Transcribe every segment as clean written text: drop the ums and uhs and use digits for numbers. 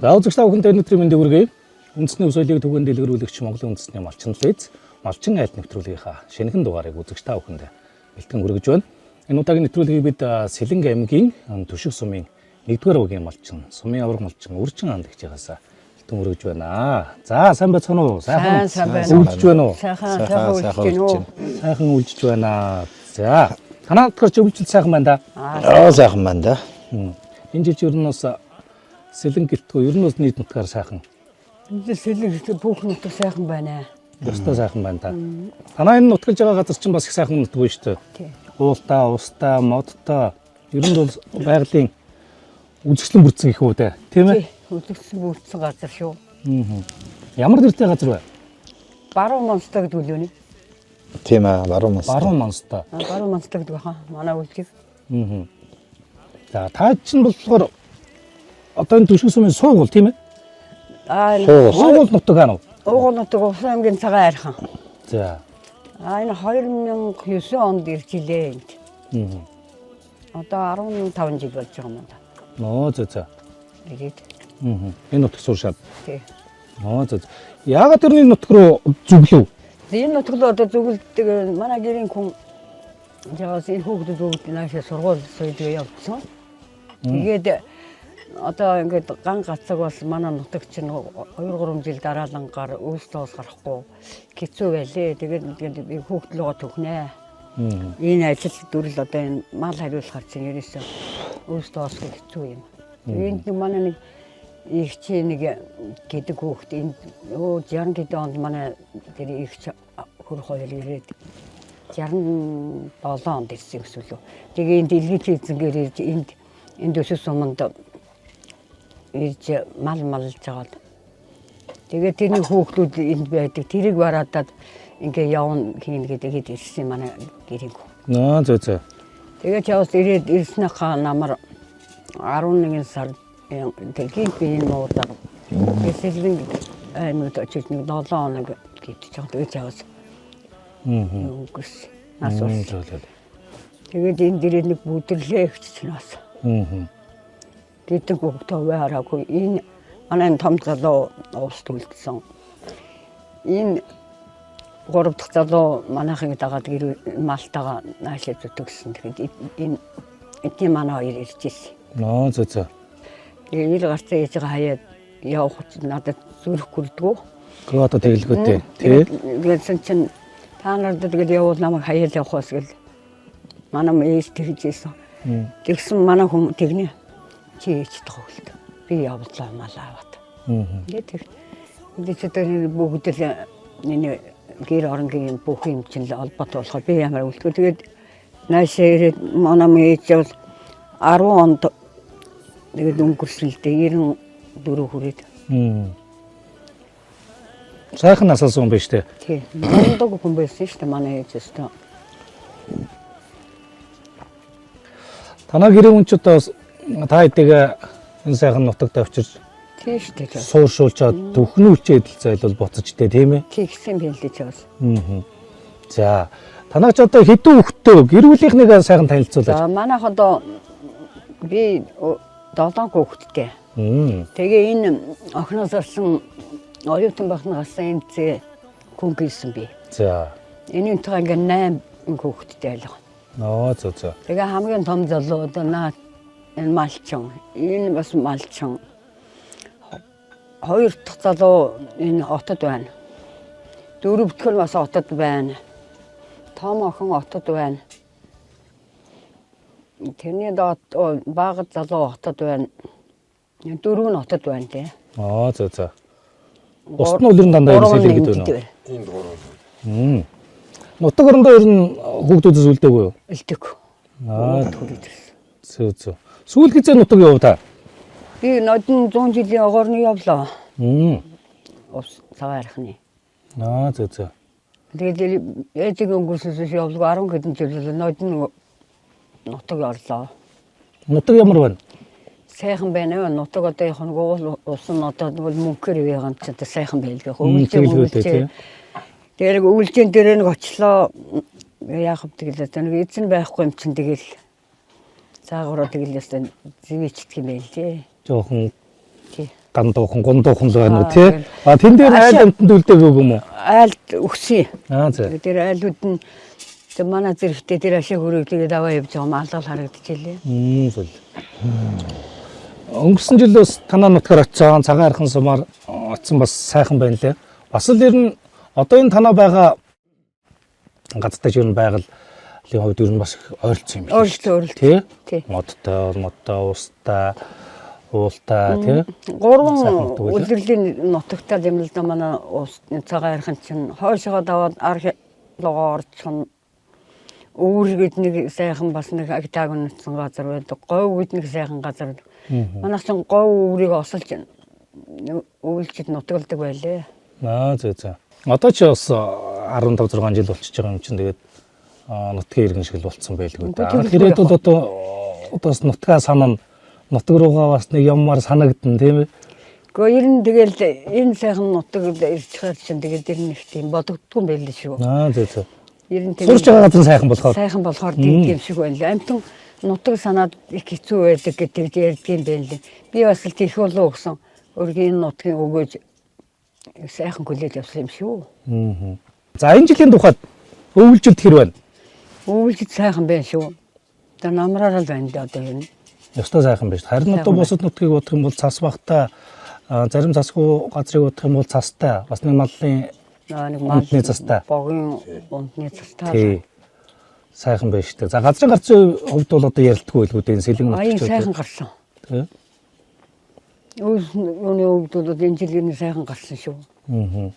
За үзэгч та бүхэнд өнөөдрийн мэндийг хүргэе. Үндэсний өв соёлыг түгээн дэлгэрүүлэгч Монголын үндэсний малчин лиз малчин айлт нэвтрүүлгийнхаа шинэхэн дугаарыг үзэгч та бүхэнд бэлтгэн хүргэж байна. Энэ удаагийн нэвтрүүлгийг бид Сэлэнг аймгийн Түшиг сумын 1-р угийн малчин, сумын авраг малчин Үржин андагчийнхаас бэлтгэн хүргэж байна. За сайн байцгаана уу? Сайн, сайн байна. Үлжиж байна уу? Сайхан сайхан үлдэж гин үү? Сайхан үлжиж байна. За танаа нутгаар ч өвлжил сайхан байна да. Аа Аа сайхан байна да. Энэ жил ер нь бас Сэлэнг гэлтгүй ер нь бас нийт нутгаар сайхан. энэ сэлэг хэсэг бүх нутаг сайхан байна. Ёстой сайхан байна та. Танаа энэ нутгалж байгаа газар чинь бас их сайхан нутг байна шүү дээ. Тий. Уултаа, устай, модтой. Ер нь бол байгалийн үзэсгэлэн бүрдсэн их үү дээ. Тийм ээ? Тий. Үзэгдсэн бүрдсэн газар шүү. Ямар нэртэй газар вэ? Баруун монстой гэдэг үлээ нэ. Тийм аа, баруун мас. Баруун Монстой. Аа, Баруун монстой гэдэг баха. Манай үлдгийг. За та чинь болохоор одоо энэ Түшиг сумын суугуул тийм ээ? Аа энэ Суугуул. Суугуул нутаг аа уу? Уугуул нутаг Увсан аймгийн цагаан архан. За. Аа энэ 2009 онд ирж илээ энд. Аа. Одоо 15 жил болж байгаа юм да. Нөө зөө зөө. Ирээд. Аа. Энэ нутаг сууршаад. Тий. Нөө зөө. зөө. Яагаад тэр энэ нутг руу зүглөв? Энэ нутаг руу одоо зүгэлдэг манай гэрийн хүн жагаас энэ хүүхдүүд бүгд наашаа сургууль соёлоо явцсан. Тэгээд одоо ингээд ган гацаг бас манай нутаг чинь 2 3 жил дараалангаар өөс тоос гарахгүй хэцүү байлээ. Тэгээд ингээд би хүүхд лугаа төхнэ. Энэ ажил дүрл одоо энэ мал хариулахар чинь ерөөсөө өөс тоос хэцүү юм. Тэгээд нэг манай нэг их чи нэг гэдэг хүүхд энд өө 60 хэдэн онд манай тэр их чи хөрөх хоёр ирээд 67 онд ирсэн гэсэн лөө. Тэгээ энд илгэж эзэнгээр ирж энд энд өсөс суманд ирж мал малж жагаад. Тэгээ тэрний хүүхдүүд энд байдаг. Тэрийг бараадаад ингээ явна хийн гэдэг ирсэн манай гэрийн хүү. Нөө зөө зөө. Тэгээ чавс ирээд ирснийхаа намар 11 сар тэгин би энэ муудаар сэлгэн аймагт очиж нэг 7 хоног гэдэж байгаа. Тэгээ чавс Аа. өнгөрс нас болсон. Зөө зөө. Тэгээд энэ дээрээ нэг бүдэрлээ ихч чинь бас. Аа. Гэдэг хүүхдээ хараагүй. Энэ манай энэ том залуу уус түлдсэн. Энэ гурав дахь залуу манайхыг дагаад гэр малтайгаа наашаа зүтгсэн. Тэгээд энэ эдний манай хоёр ирж ирсэн. Нөө зөө зөө. Тэгээ ил гарцаа ээжигээ хаяад явах чинь надад зүрх гүрдгүү. Гөө одоо тэгэлгүүтэй. Тий. Тэгсэн чинь та нар тэгэл явуул намайг хаяад явах бас гэл. Манай ээж тэгж ийсэн. Тэгсэн манай хүм тэгнэ. Чи ээж тохиолд. Би явлаа мал аваад. Ингээд тэг. Ингээд чи тэр бүгд л энэ гэр оронгийн бүх юм чинь л холбоотой болохоор би ямар үлдгүй. Тэгээд наашаа ирээд манай ээж бол 10 онд тэгээд өнгөрсөн л дээ 94 хүрээд. Сайхан насалсан хүн биш үү? Тий. Мундаг хүн байсан шүү дээ манай ээж өстөө. Танаа гэрээ хүн ч одоо бас та хэдийг энэ сайхан нутагт авчирч Тий шүү дээ. сууршуулчаад төхнүүлчээд л зайлвал буцаж дээ тийм ээ. Тэгсэн юм л дээ чи бас. Аа. За танаа ч одоо хэдэн хүүхэдтэй гэр бүлийнхнийг сайхан танилцуулаач. За манайх одоо би 7 хүүхэдтэй. Мм. Тэгээ энэ охиноос орсон оюутан багтан гарсан энэ зэ хүн гүйсэн би. За. Энэ үнтэйгээ ингээ 8 хүүхэдтэй байлга. Нөө зөө зөө. Тэгээ хамгийн том залуу одоо наа энэ малчин. Энэ бас малчин. Хоёр дахь залуу энэ хотод байна. Дөрөв дэх нь бас хотод байна. Том охин хотод байна. Тэрний доод бага залуу хотод байна. Дөрөв нь хотод байна тий. Нөө зөө зөө. Бусд нь үлрэн дандаа Гурав нь сэлэр гэдэг энд үү? Мм. Нутаг орондоо ер нь хүүхдүүдээс үлдээгүй юу? Үлдэг. Аа Төрөд ирсэн. зөө зөө. Сүүл хизээ нутаг яв та. Би нодон 100 жилийн огоорны явлаа. Мм. Ус цагаан архины. Аа зөө зөө. Тэгээд ээжиг өнгөрсөнөөс явлгүй 10 хэдэн жил бол нодон нутаг орлоо. Нутаг ямар байна? Сайхан байна уу? Нутаг одоо яг нэг уул усан одоо нэг бол мөнхөр байгаа юм чи одоо сайхан байлгүй. Мм, тэгэлгүй тий. Тэгээд нэг өвлжийн дээр нэг очлоо. Яах вэ тэгэл одоо нэг эзэн байхгүй юм чин тэгэл цаагаараа тэгэл ястаа зэвээчдэг юм байл тий. Жохон Тий. Гандуухан, гундуухан л байна уу Аа, тий? А тэн дээр айл амтанд үлдээг юм уу? Айлд өгсөн. Аа зэ. Тэр айлууд нь тэг манай зэрэгтэй тэр ашиг хүрээ тэгээд аваа явж байгаа юм алгал харагдчихлээ. Зүйл. Өнгөрсөн жил бас танаа нутгаар очисон, цагаан архан сумаар очисон бас сайхан байна лээ. Бас л ер нь одоо энэ танаа байгаа газартай ч ер нь байгалийн хувьд ер нь бас их ойролцсон юм байна. Ойролцоо, ойролцоо. Тий? Тий. Модтой, модтой, уустай, уултай тий? Гурван Сайхан нутаг байлаа. үлрэлийн нутагтай юм л да манай уус цагаан архан чинь хойшоо даваад арх логоо орчихно. Үүр гэд нэг сайхан бас нэг агтааг үнэтсэн газар байдаг. Говь гэд нэг сайхан газар байдаг. Манайх чинь говь үүрийг осолж өвлжид нутагладаг байлээ. Аа зөө зөө. Одоо ч бас 15 6 жил болчихж байгаа юм чинь тэгээд нутгийн иргэн шиг л болцсон байлгүй дээ. Үгүй, Тэгэхээр бол одоо одоо бас нутгаа санана. Нутаг руугаа бас нэг ямаар санагдана тийм ээ. Гэхдээ ер нь тэгэл энэ сайхан нутаг ирж чаар чинь тэгээд ер нь их тийм бодогддгүй юм байл шүү. Аа зөө зөө. Ер нь тийм Сурч байгаа газар нь сайхан болохоор. сайхан болохоор тийм юм шиг байна л. Амтан нутаг санаад их хэцүү байдаг гэдэг ярьдаг юм байна лээ. Би бас л тийх болов гэсэн. Өргийн нутгийн өгөөж сайхан хүлээж авсан юм шүү. Аа. За энэ жилийн тухайд өвлжилт хэр байна? Өвлжид сайхан байна шүү. Одоо намраараа л байна л одоо ер нь. Ёстой сайхан байж. Харин одоо Сайхан бусад нутгийг бодох юм бол цас багтаа зарим цасгүй газрыг бодох юм бол цастай. Бас нэг маллын Наа нэг Унтны цастай. Богийн унтны цастай. тий сайхан байж штэ. За газрын гарцын хувьд бол одоо ярилтгүй байлгүй дээ. Сэлэн Аян нутагч. сайхан гарсан. Тий. Өвс юуны өвд бол энэ жил ер нь сайхан гарсан шүү. Аа.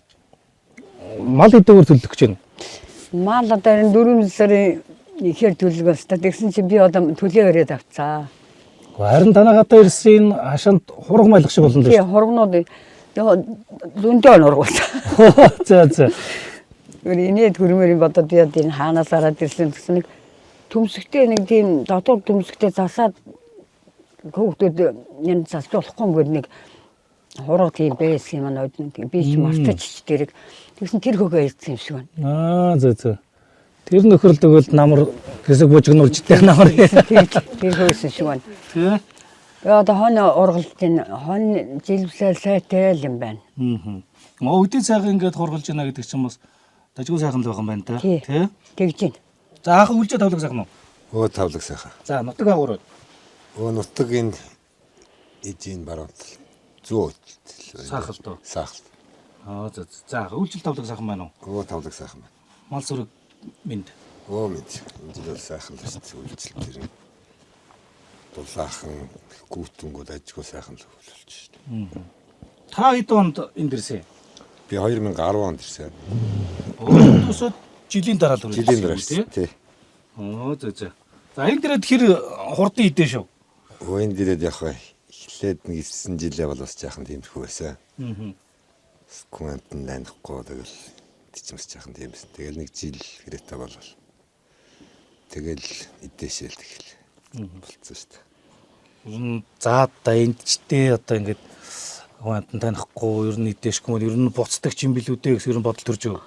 Мал хэдүүгээр төлөх гэж байна. Мал одоо энэ 4 сарын ихээр төлөг бас та тэгсэн чинь би одоо төлөө өрөөд авцаа. Харин танаа хатаа ирсэн энэ хашаанд хураг малх шиг болно Тий л хургнууд зөндөө нургуулсан. шүү. За за. Өөр инээд хөрмөр юм бодоод би одоо энэ хаанаас хараад ирсэн гэсэн нэг төмсгтэй нэг тийм дотор төмсгтэй засаад хөөгдөд энэ засч болохгүй юм гээд нэг хураг тийм байсан юм аа би ч мартаж ч тэрэг тэгсэн тэр хөөгөө ирсэн юм шиг байна. Аа зөө зөө. Тэр нөхөр л тэгвэл намар хэсэг бужигнуулж идэх намар. Тэр тэр хөөсөн шиг байна. Тий. Тэгээ одоо хонь ургалт энэ хонь жилвсэл сайтай л юм байна. Аа. Өвдийн сайхан ингээд хургалж байна гэдэг чинь бас дажгүй сайхан л байх юм байна та. Тий. Тий. Тэгж байна. За анх үлжээ тавлаг сайхан уу? Өө тавлаг сайхан. За нутаг агуур. Өө нутаг энэ эжийн баруун тал. Зүү тал. Саахал доо. Саахал. Аа за за. За үлжил тавлаг сайхан байна уу? Өө тавлаг сайхан байна. Мал сүрэг минь. Өө мэд. Энэ жил бол сайхан л шүү дээ. Үйлчлэл тэр нь. Дулаахан гүтэнгүүд ажгүй сайхан л хөвлөлж шүү дээ. Та хэд онд энд ирсэн? Би 2010 онд ирсэн. Өөдөөсөө жилийн дараа л хүрээд Жилийн дараа ирсэн ирсэн. Тий. Оо зөө зөө. За энэ дээрээ хэр хурдан идэ шүү. Өө энэ дээрээ яг хаа эхлээд нэг 9 жилээ бол бас жаахан тиймэрхүү байсан. Аа. Күн амтан лайнахгүй тэгэл тийчмэс жаахан тийм байсан. Тэгэл нэг жил хэрэгтэй болол. Тэгэл идэшээл тэгэл болцсон шүү дээ. Ер нь за одоо энд чтэй одоо ингээд хүн амтан танихгүй ер нь идэшгүй юм ер нь буцдаг ч юм билүү дээ гэсэн ер нь бодол төрж өг.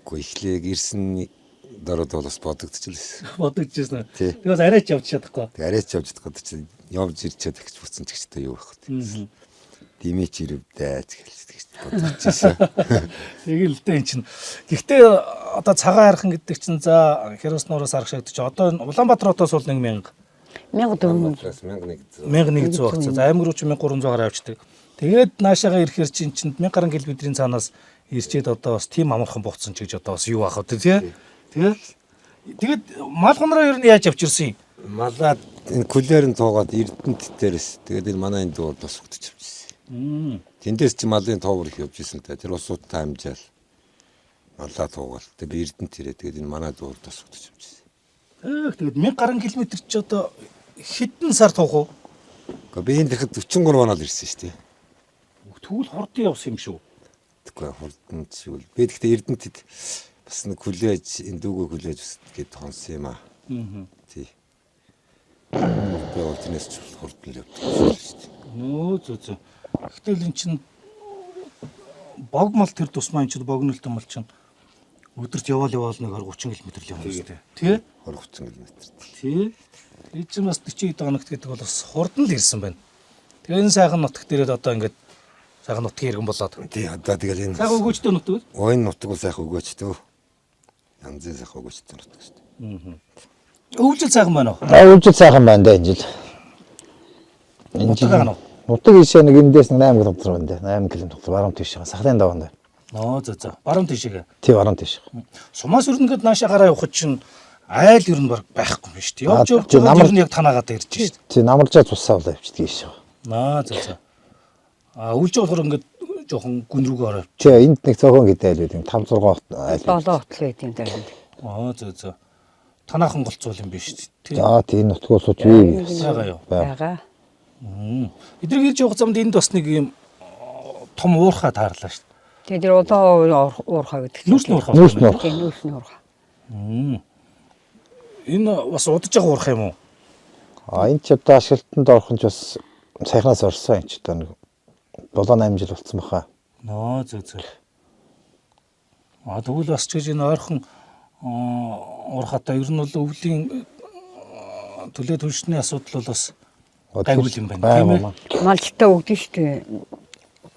Гэхдээ эхлээг ирсэн дород бол бас бодогдчихлээ. Бодогдчихсэн. Тий. Тэгээс арайч явж чадахгүй. Тэг арайч явж чадахгүй чинь явж ирчээд тэгч буцсан ч гэжтэй юу байх вэ? Димээч ирвдээ гэж тэгч бодогдчихсэн. Тэг л дээ эн чинь. Гэхдээ одоо цагаан архан гэдэг чинь за Херос нураас аргашагдчих. Одоо энэ Улаанбаатар хотоос бол 1000 1400 1100. 1100 багцаа. За аймаг руу чи 1300 гараа авчдаг. Тэгээд наашаага ирэхэр чинь чинь 1000 гаруй километрийн цаанаас ирчээд одоо бас тийм амархан буцсан ч гэж одоо бас юу аах вэ тий? Тий? Тэгээд мал хонороо ер нь яаж авчирсан юм? Малаад энэ кулер нь туугаад Эрдэнэт дээрээс тэгээд энэ манай энэ дуур бас өгдөж авчихсан. Тэндээс чи малын тоовор их явж исэн л да. Тэр усуудтай амжаал малаа туугаал. Тэгээд би Эрдэнэт ирээ. Тэгээд энэ манай дуур бас өгдөж авчихсан. Ээх тэгээд 1000 гаруй километр чи одоо хэдэн сар туух уу? Гэхдээ би энэ тэгэхэд 43 оноо л ирсэн шүү дээ. Тэгвэл хурдан явсан юм шүү. Тэгэхгүй хурдан чигвэл би тэгэхдээ Эрдэнэтэд бас нэг хүлээж энэ дүүгөө хүлээж бас гээд хонсон юм аа. Аа. Тий. Би бол тэрнээс ч хурдан л явдаг шүү дээ. Нөө зөө зөө. Гэтэл эн чинь бог мал тэр тусмаа эн чинь богинолтой мал чинь өдөрт яваал яваал нэг 20 30 км л явна шүү дээ. Тий? 20 30 км. Тий. Энэ чинь бас 40 хоногт гэдэг бол бас хурдан л ирсэн байна. Тэгээ энэ сайхан нутагт ирээд одоо ингээд Сайхан нутгийн иргэн болоод. Тий, одоо тэгэл энэ Сайхан өгөөжтэй нутаг. Ой, нутаг бол сайхан өгөөчтэй. Янзын сайхан өгөөчтэй нутаг шүү дээ. Өвлжил сайхан байна уу? Аа, өвжил сайхан байна да энэ жил. Энэ Нутаг жил аана уу? Нутаг ийшээ нэг эндээс нэг 8 км байна да. 8 км баруун тийш. Сахлын даван да. Нөө зөө зөө. Баруун тийшээ. Тий, баруун тийш. Сумаас ер нь ингээд нааша гараа явахад чинь айл ер нь баг байхгүй юм шүү дээ. Явж Аа, явж чи байгаа намар- ер нь яг танаагаад ирж шүү дээ. Тий, намаржаа цусаа болоо явчихдаг ийш. Наа зөө зөө. А өвлж болохоор ингээд жоохон гүн рүүгээ ороо. Тий, энд нэг цөөхөн гэдэг айл байт юм. 5 6 айл. Долоо хотол байт юм даа. Аа зөө зөө. Танаахан голцуул юм биш үү? Тий. За, тий, энэ нутаг бол сууж бий. Байгаа юу? Байгаа. Эдрийг ирж явах замд энд бас нэг юм том уурхай таарлаа шүү Тэгээ тэр улаан уурхай гэдэг. дээ. Нүүрсний уурхай. Нүүрсний уурхай. Тийм, нүүрсний уурхай. Энэ бас удаж байгаа уурхай юм уу? А энэ ч одоо ашиглалтанд орох нь ч бас саяхнаас орсон юм чи одоо нэг 7 8 жил болцсон баха. Нөө зөө зөө. А тэгвэл бас ч гэж энэ ойрхон уурхатай ер нь бол өвлийн төлөө түлшний асуудал бол бас гайгүй юм байна, тийм ээ? Малчтай өгдөн шүү дээ.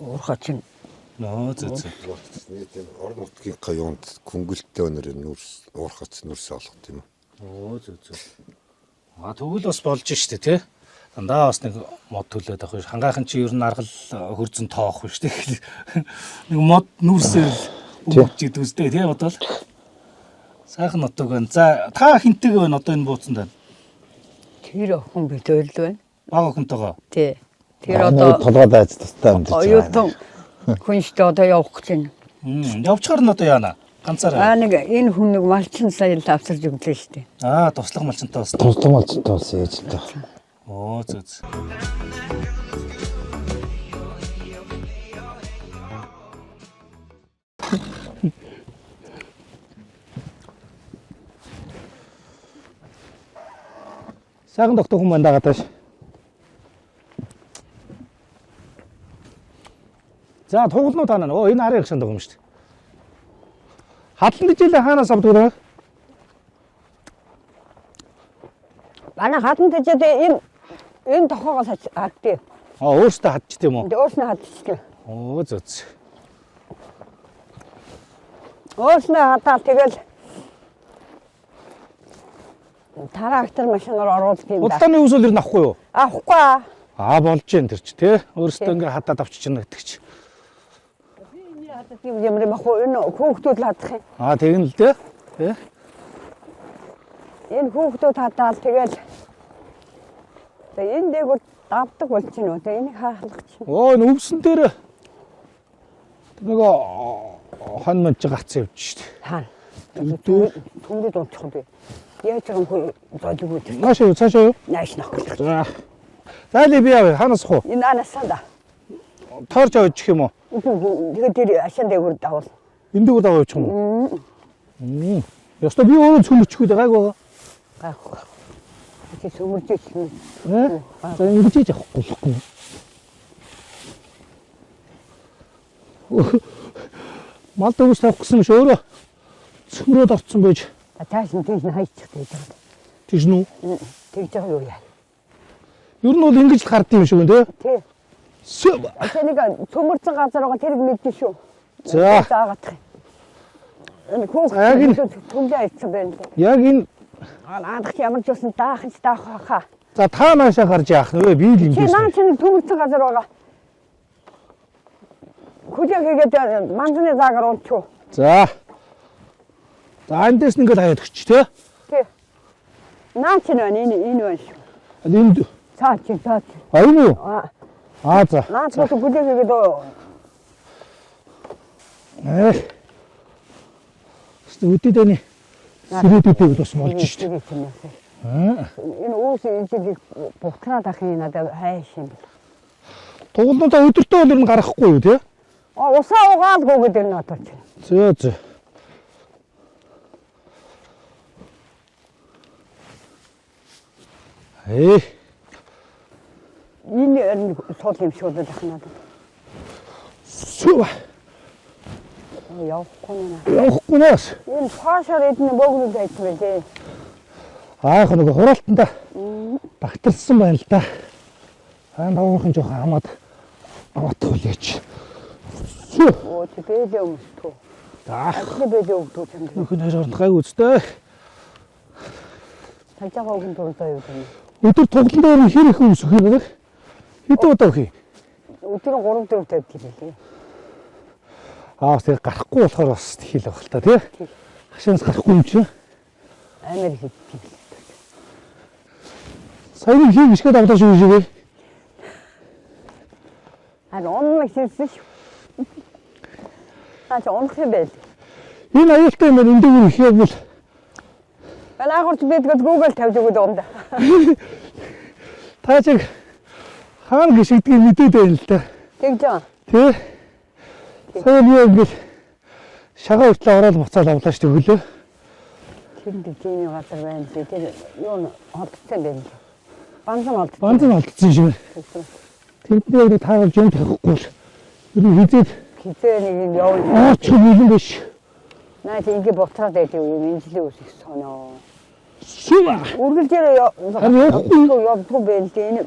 Уурхай чинь. Нөө зөө зөө. Нэг тийм орон нутгийн юунд хөнгөлттэй өнөр нүрс уурхац нүрс олох тийм үү. Өө зөө зөө. А тэгвэл бас болж штэ тий. Дандаа бас нэг мод төлөөд авах биш. Хангаахан чи ер нь аргал хөрзөн тоох биш тий. Нэг мод нүрсээр л өнгөж идэв үстэй тий бодвол. Сайхан нутаг байна. За та хинтэйг байна одоо энэ бууцанд байна. Тэр охин бид ойл байна. Баг охинтойгоо. Тий. Тэр Одоо одоо толгой дайц тустай амьдарч байгаа. оюутан хүн шүү дээ одоо явах гэж байна. Явчаар нь одоо яана? Ганцаараа. Аа нэг энэ хүн нэг малчин сая л авчирч өглөө шүү дээ. Аа туслах малчинтай бас. Туслан малчтай болсон ээж л та. Оо зөө зөө. Сайхан тогтох хүн байна даа гадааш. За тугалнуу та наа. Оо энэ арын агшаанд байгаа юм шүү дээ. Хадлан дижээлээ хаанаас авдаг вэ? Манай хадан тэжээд энэ энэ тохоогоос хаддээ. Аа өөртөө хадчих тийм үү? Тэ өөрснөө хадчихдаг. Оо зөө зөө. Өөрснөө хадаад тэгэл трактор машинаар оруулах юм да. Худалдааны өвсөл ер нь авахгүй юу? Авахгүй. Аа. Аа болж гэн тэр чи тий. Өөрөөсөө ингээ хадаад авчиж гэнэ гэдэг чи. Хаддаг юм юм ах уу энэ хүүхдүүд л хадах юм. Аа тэгнэ л дээ. Тий. Энэ хүүхдүүд хадаад тэгэл тэгээ энэ дээгүүр давдаг болчихно. Тэгээ энийг хаалгах чинь. Оо энэ өвсөн дээр нөгөө хон мөн чи гарцсан явж штт. Хаана? Өвдөө. Түмрүүд унчих юм бэ? Яаж байгаа юм хөө золигүй тэр. Наашаа юу цаашаа юу? Нааш нөх. За. За л би яв хаанаас хуу? Энэ анаасаа да. Торж авчих юм уу? Тэгээд тэр ашаан дээгүүр давал. Энэ дээгүүр даваа явчих юм уу? Мм. Ёстой би өөрөө цөмөрчихгүй дээ гайг байгаа. Гайхгүй. Чи сүмэрж ирсэн. Э? За ингэж хийж авахгүй болохгүй. Мал дөгс тавих гэсэн юм шиг өөрөө цөмрөөд орцсон байж Тааш нь тийш нь хайчих гэж байгаа. тийш нү. Тэгж байгаа юу яа. Ер нь бол ингэж л гардыг юм шиг байна тий. Тий. Сүү. Тэр нэг цөмөрцөн газар байгаа тэрийг мэднэ шүү. За. Заагаадах. Энэ хүүхд Яг энэ- түмлээ айцсан байна лээ. Яг энэ Наадах ямар ч байсан даахын ч даах хаа. за та наашаа гарч яах нь вэ? Би л Чи ингэж. наа чи түмэрцэн газар байгаа. Хүлээ хийгээд манзны заагаар унчуу. За. За эндээс нь ингээд хаяад өгч тий. Тий. Наа чи нэ энэ энэ байна шүү. Энд Цаа чи цаа чи. а энэ юу? Аа Аа за. наа чи хүлээ хийгээд Э. Өдөө дэний сэрээдүүдийг бас молж штт. Аа. Энэ үүс ижил бутнаад ах юм надад хайш юм бэл. Тугалнуудаа өдөртөө бол ер нь гаргахгүй юу тий? А усаа угаалгүй гэдэг нь одоо чи. Зөө зөө. Э, Энэ ер суул юм шиг болоод ах надад. сүү. Явахгүй нэ. Явахгүй нээс. Энэ цаашаар эдний бөөгнөд байсан байлээ. Аа яг нэг хураалтанда багтарсан байна л да. Аа тавхан жоохон хамаад авах үл яач. Оо чи бэлээ өмсдгөө. За. Алхны бэлээ өгдөө чамд. Нөхөн хоёр хооронд гайг үстэй. Цажаага өгөн дурлаа юу гэнэ. Өдөр туглан дээр хэр их өмсөх юм бэ? Хэдэн удаа өгөх юм? Өдөр нь 3 4 тавьд хэлээ. Аа тэгээ гарахгүй болохоор бас хэл байх л та тий. Хашаанаас гарахгүй юм чи. Амар их иддэг. Саяны хий бишгээд авлаа шүү шигээ. Харин унах хэлсэн шүү. Наа чи унах юм байл. Энэ аюултай юм байна. Энэ дээгүүр их явбал Балаагурч бидгэд Google тавьж өгöd юм да. та чиг хаана гიშгдгийг мэдээд байна л та. Тэгж байгаа. Тий. Сая би ингээд шагаа хүртэл ороод буцаад авлаа шүү дээ өглөө. Тэр нэг тийм газар байна лээ. Тэр юу н холдсон байх лээ. Банзан холдсон. Банз нь олдсон юм шиг. Тэндээ яг нэг таагалж юм тавихгүй бол ер нь хизээд Хизээ нэг юм явна. ооч юм биш. Наа чи ингээ бутраад байдаг юм. Энэ жилийн үс их сонио. Сува. Үргэлжээрээ Харин явахгүй. явдгүй байх лээ. Энэ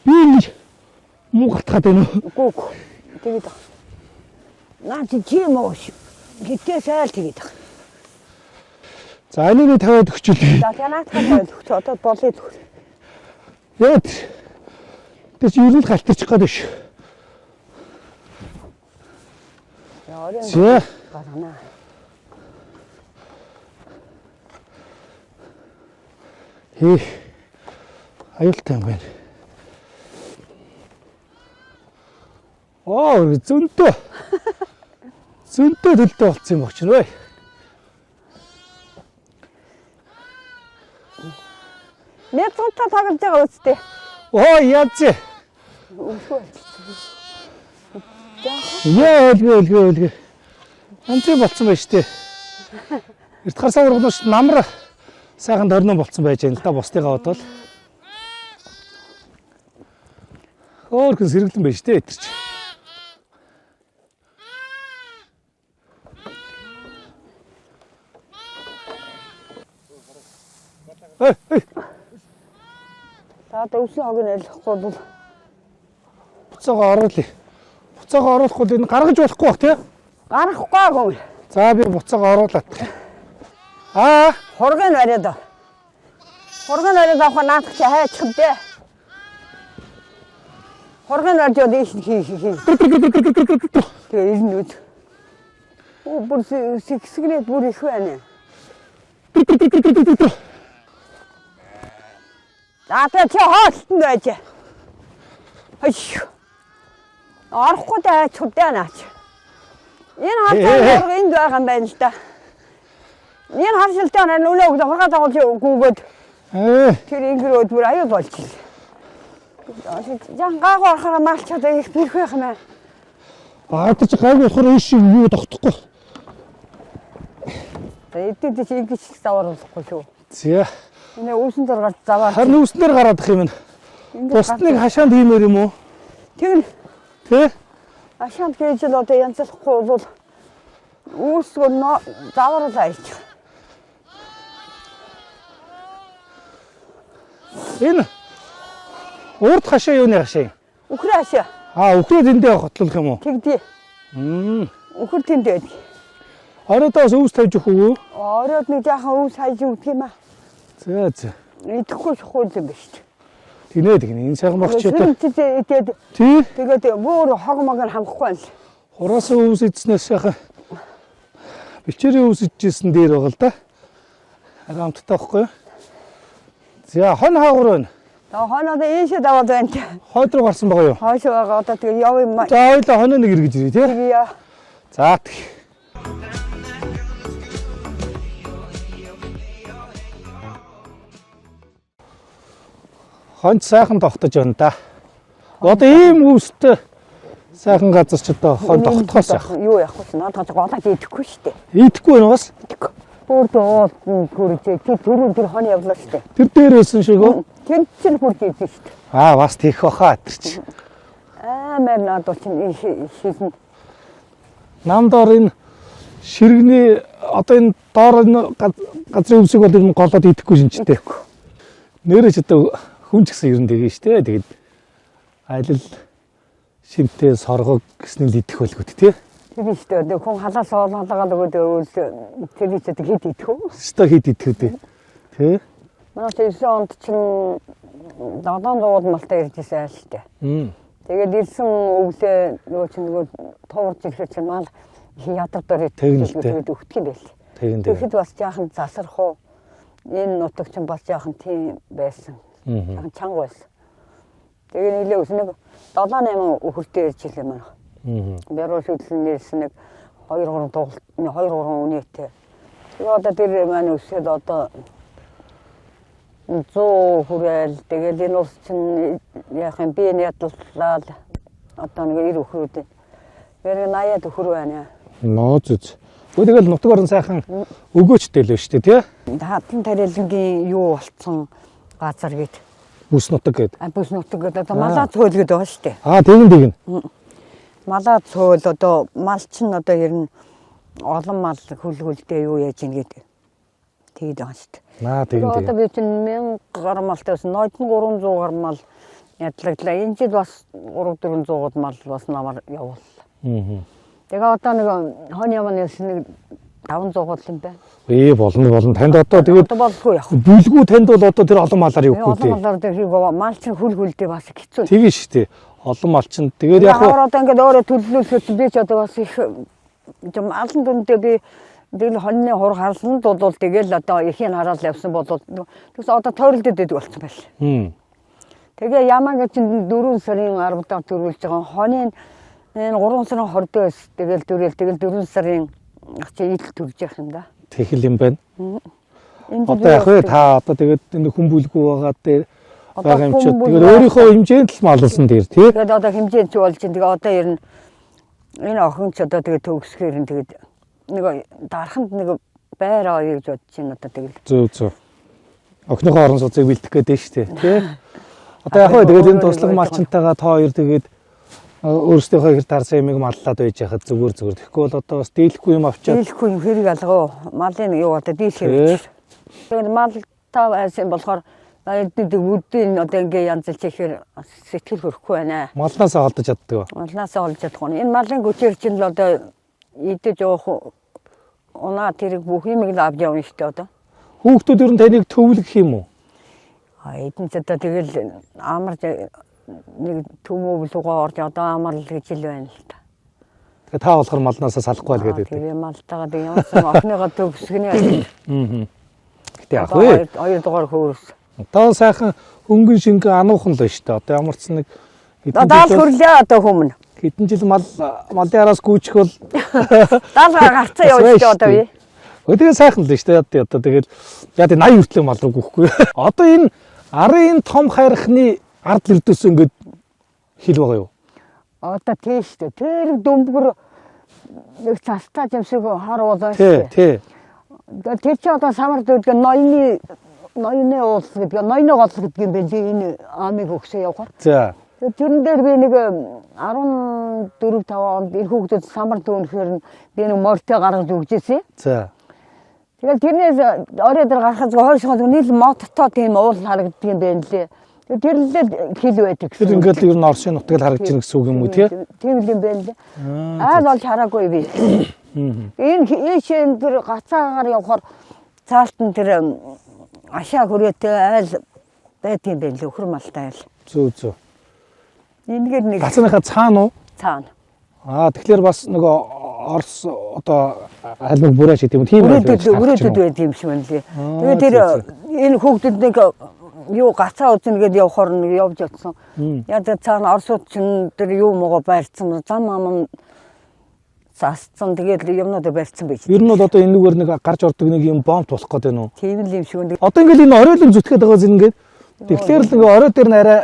Би ингэж муу гартгаад байна уу? гүг. Тэгээд байгаа. Наа чи тийм уу шүү. Гэтээ сайл тэгээд байгаа. За энийг нэг тавиад өгчүүлээ. За танаатах тавиад өгч одоо болъё зүг. Яг тэр чи ер нь л галтчих гээд биш. Оройн За гарна. хээ. Аюултай юм байна. Оо зөнтөө. Зөнтөө төлдөө болцсон юм багч нэ. Нэг цонтоо тоглож байгаа үстэй. Оо яаж. Өвшөө болчихсон. Яа өлгөө өлгөө өлгөө. Янзын болцсон байж тээ. Эрт гарсан ургамч намар сайхан дорнон болцсон байж байна л да бусдыгаа бодвол. Хөөхөн сэргэлэн байж тээ тэр чи. Эй, эй, За одоо өвсөн хог нь арилахгүй бол буцаага оруулъя. Буцаага оруулахгүй бол энэ гаргаж болохгүй бах тий. гарахгүй гоо. За би буцаага оруулаад. Аа, Хургын бариад. Хургын бариад авах наадах чи хайчих дээ. Хургын барьж яваад ийш хий хий хий. Тэгээ ирнэ үз. Оо бүр сэгсгнээд бүр их байна. За тэгээ чи хоолтонд байж. Хаш. Орохгүй дайчих дээ наач. Энэ Ээ, ээ. харцаа энд байгаа юм байна л да. Энэ харшилтай нар нүлээ өгдө хургаа дагуулж гүгөөд ээ. тэр ингэрөөд бүр аюул болчихлоо. Жан гаагүй орохоор малчаад их бэрх байх юм аа. Аа тэр чи гайгүй болохоор ийш юу тогтохгүй. За эдгээр чи ингэж их завааруулахгүй шүү. За. Энэ өвсөн дор гарч заваар. Харин өвснөр гараадах юм. Ингээд Бусдыг хашаанд хиймээр юм уу? Тэгнь Тэ? ашаанд гэж л одоо янзлахгүй бол үүсгөө завааруулаа ич. Энэ урд хашаа юуны хашаа юм? Үхрээ ашаа Аа, үхрээ зэндээ хотлуулах юм уу? тэгдий. Мм. Үхэр тэнд байдаг. Оройдоос өвс тавьж өгөх үү? Оройд нэг жаахан өвс хайж өгдөг юм аа. За за. Идэхгүй шухгүй юм биш ч. Тинэ тэгнэ. Энэ сайхан багч одоо. Сэрэмжтэй идээд Тий. тэгээд бүр хог мог нь хамахгүй байна л. Хураасан өвс идснээс сайхан бэлчээрийн өвс идчихсэн дээр байгаа л да. Арай амттай байхгүй юу? За, хон хаагур байна. Тэгээ хойноо ийшээ даваад байна. Хойд руу гарсан байгаа юу? Хойш байгаа одоо тэгээ яв юм аа. За, ойлоо хоноо нэг эргэж ирээ тий. Тэгээ За тэг. Хонц сайхан тогтож байна да. Одоо ийм өвстэй сайхан газар ч одоо хон тогтохоос яах. Юу яах вэ? Наадах голоод идэхгүй шүү дээ. Идэхгүй байна бас. Идэхгүй. Бүр дуул хүрж чи түрүүн тэр хон явлаа шүү дээ. Тэр дээр байсан шиг үү? Тэнд чинь хүрж идэв шүү дээ. Аа бас тийх баха тэр чи. Амар надад чинь шилнэ. Нам доор энэ ширэгний одоо энэ доор энэ газрын өвсөг бол энэ голоод идэхгүй шинжтэй. Нэрээ ч одоо хүн ч гэсэн ер нь тэгэн штэ. Тэгээд аль л Шимтэй соргог гэсний л идэх байлгүй тий. Тэр нь шүү дээ. Хүн халаас хоол халаагаад өгөөд өгвөл тэр ч одоо хэд идэх вэ? Өстой хэд идэх үү тий. Манай 9 онд чинь 700 малтай ирж ирсэн айл шүү дээ. Тэгээд ирсэн өглөө нөгөө чинь нөгөө туурж ирэхэд чинь мал их ядар дор Тэгээд өгдөг юм байл. Тэгин Тэгэхэд бас жаахан засарх уу энэ нутаг чинь бас жаахан тийм байсан. Жаахан чанга байсан. Тэгээ нийлээ өс нэг 7 8 өхөртэй ирж илээ манай. Бяруу шүтлэн нэрсэн нэг 2 3 тугалт 2 3 үнэтэй. Тэгээ одоо тэр маань өсөөд одоо 100 хүрээл тэгэл энэ улс чинь яах юм би энэ ядлаад одоо нэг 90 өхрүүд. Тэр 80-ад өхөр байна. Ноо зүз. Өө тэгэл нутаг орон сайхан өгөөчтэй л шүү дээ тий. Хадлан тариалангийн юу болцсон газар гэд. Бүс нутаг гэд. А бүс нутаг гэдэг одоо малаа цөөл гэдэг байгаа шүү дээ. Аа тэгин тэгин. Малаа цөөл одоо мал чинь одоо ер нь олон мал хөл хөлдөө юу яаж ийн гэдэг. Тэгэд байгаа шүү дээ. Аа тэгин Одоо тэгин. би чинь 1000 гаруй малтай байсан. Нойтон 300 гаруй мал ядлагдлаа. Энэ жил бас 3 400 мал бас намар явууллаа. Тэгээ одоо нэг хонь яман ясан нэг 500 юм байна. Ээ болно болно. Танд одоо тэгээд Одоо болгүй яг. бүлгүү танд бол одоо тэр олон малаар явахгүй Олон тий. малаар дээр хийх мал чинь хөл хөлдөө бас хэцүү. Тэгин шүү дээ. Олон мал чинь тэгээд яг Яг одоо ингээд өөрөө төлөвлөлөхөд би ч одоо бас их юм алан дүндээ би тэгэл хоньны хур харланд бол тэгэл одоо ихийн хараал явсан бол тэгс одоо тойролдод идэг болсон байл. Тэгээ ямаа гэж 4 сарын 10 дахь төрүүлж байгаа хонийн энэ 3 сарын 20-д тэгэл төрөөл тэгэл 4 сарын чи ил төрж явах юм да. Тэгэл юм байна. Энэ Одоо яг вэ та одоо тэгээд энэ хүн бүлгүү байгаа дээр Одоо байгаа юм чи хүн тэгээд бүлгүү өөрийнхөө хэмжээнд л малсан дээр тий. Тэгээд одоо хэмжээнд чи болж чинь тэгээ одоо ер нь энэ охин ч одоо тэгээ төгсгөр нь тэгээд нэг дарханд нэг байр авъя гэж бодож байна одоо тэгэл. Зөв зөв. Охиныхоо орон сууцыг бэлтгэх гээд байна шүү дээ тий. Одоо яг вэ тэгээд энэ туслах малчинтайгаа та хоёр тэгээд өөрсдийнхөө хэр тарсан юмыг маллаад байж яхад зүгээр зүгээр. Тэгэхгүй бол одоо бас дийлэхгүй юм авчаад Дийлэхгүй юм хэрэг алгаа. Малын юу одоо дийлэх Тий. хэрэг. Тэгээд мал та байсан болохоор эдний үдийн одоо ингээ янзлж ихээр сэтгэл хөрөхгүй байна. малнаасаа холдож чаддаг. Малнаасаа олж чадахгүй. Энэ малын хүчээр чинь л одоо идэж уух унаа тэрэг бүх юмыг л авч явна шүү дээ одоо. Хүүхдүүд ер нь таныг төвлөх юм уу? А эдэн ч одоо тэгэл амар нэг төмөө бүлгөө орж одоо амар л гэж л байна л та. Тэгээ та болохоор малнаасаа салахгүй л гэдэг. Тэгээ малтайгаа тэг ямарсан охиныгоо төгсгөнэ. Гэтэ яг Одоо вэ. хоёр дугаар хөөрс. Одоо сайхан хөнгөн шингэн ануухан л байна шүү дээ. Одоо ямар ч нэг хэдэн Даал жил хөрлөө одоо хүмүүн. хэдэн жил мал малын араас гүйчих бол Даал гарцаа явж шүү дээ одоо би. Өө тэгээ сайхан л байна шүү дээ. Одоо одоо тэгэл яа тэг 80 хүртлэх мал руу гүхгүй. Одоо энэ арын том хайрхны ард ирдээс ингээд хил байгаа юу? Одоо тийш дээ. Тэр дүмбгэр нэг цастай юм шиг хар уулаа Тий, шүү дээ. тий. Тэр чи одоо самар дүүдгээ ноёны уул гэдэг, ноёны гол гэдэг юм байна. Энэ амыг өгсөө явахаар. За. Тэрэн дээр би нэг 14 5 онд энэ хүүхдэд самар дүүнэхээр нь би нэг морьтой гаргаж өгч ирсэн. За. Тэгэл тэрнээс орой дээр гарахад хойшоо нийл модтой тийм уул харагддаг юм байна лээ. Тэгээ тэр л хил байдаг гэсэн. Тэр ингээд л ер нь Оросын нутаг л харагдаж байна гэсэн үг юм уу тий? Тийм л юм байна лээ. Айл олж хараагүй би. Энэ ийшээ тэр гацаагаар явхаар цаалтан тэр ашаа хүрээтэй айл байдаг юм байна лээ. Өхөр малтай айл. Зөв зөв. Энэгээр нэг Гацааныхаа цаана уу? цаана. Аа тэгэхээр бас нөгөө Орос одоо аль нэг бүрээч гэдэг юм тийм айл байж Өрөөдөд харагдаж өрөөдөд байна уу? байд юм шиг байна лээ. Аа, Тэгээ тэр зөв, энэ хүүхдэд нэг юу гацаа үзнэ гэдээ явхаар нэг явж очсон. Яг тэр цаана Оросууд чинь тэр юу мого барьцсан зам ам нь засцсан тэгээд юмнууд барьцсан байж. Ер нь бол одоо энэгээр нэг гарч ордог нэг юм бомб болох гээд байна уу? Тийм л юм шиг байна. Одоо ингээл энэ оройлон зүтгээд байгаа зэрэг ингээд тэгэхээр л ингээ орой дээр нь арай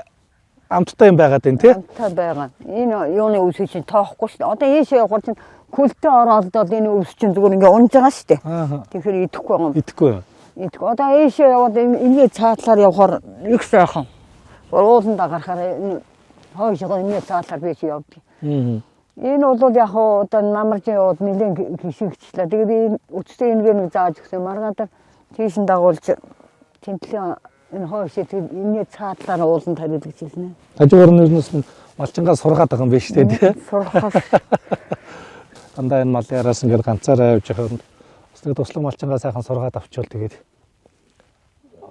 амттай юм байгаад байна тий. Амттай байгаа. Энэ юуны өвсөй чинь тоохгүй шүү дээ. Одоо ийшээ явахаар чинь күлтэй ороод бол энэ өвс чинь зүгээр ингээ унж байгаа шүү дээ. Аа. Тэгэхээр идэхгүй байгаа юм. Идэхгүй юм. Идэхгүй. Одоо ийшээ яваад энэгээ цаатлаар явахаар их сайхан. Ууландаа гарахаар энэ хойшоо энэгээ цаатлаар би чи явдаг. Аа. Энэ бол яг хуу одоо намаржин яваад нэлээд хишигчлээ. Тэгээд би үтстэй энэгээр нэг зааж өгсөн. Маргаадаар тийш нь дагуулж тэнтлэн энэ хойшоо тэр энэгээ цаатлаар ууланд тариад гэж хэлнэ. Хажуугаар нь ернээс нь Малчингаа сургаад байгаа юм биш үү тий? Сургахаас Дандаа энэ малын араас ингээд ганцаараа явж байхад бас нэг туслах малчингаа сайхан сургаад авчвал тэгээд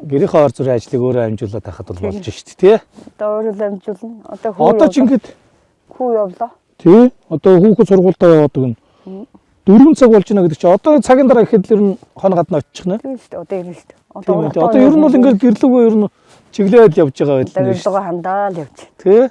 гэрийнхээ ор зүрийн ажлыг өөрөө амжуулаад байхад бол болж шít тий. Одоо өөрөө л амжуулна. Одоо хүү. Одоо ч ингээд хүү явлаа. тий одоо хүүхэд сургуультай яваад өгнө. 4 цаг болж байна гэдэг чи одоо цагийн дараа ихэд л ер нь хон гадна очих нэ. Тийм шүү дээ. Одоо ирнэ шүү дээ. Тийм үү. Одоо ер нь бол ингээд гэрлүүгөө ер нь чиглээд явж байгаа байдал нь шүү. Одоо хандаал явж. Тий.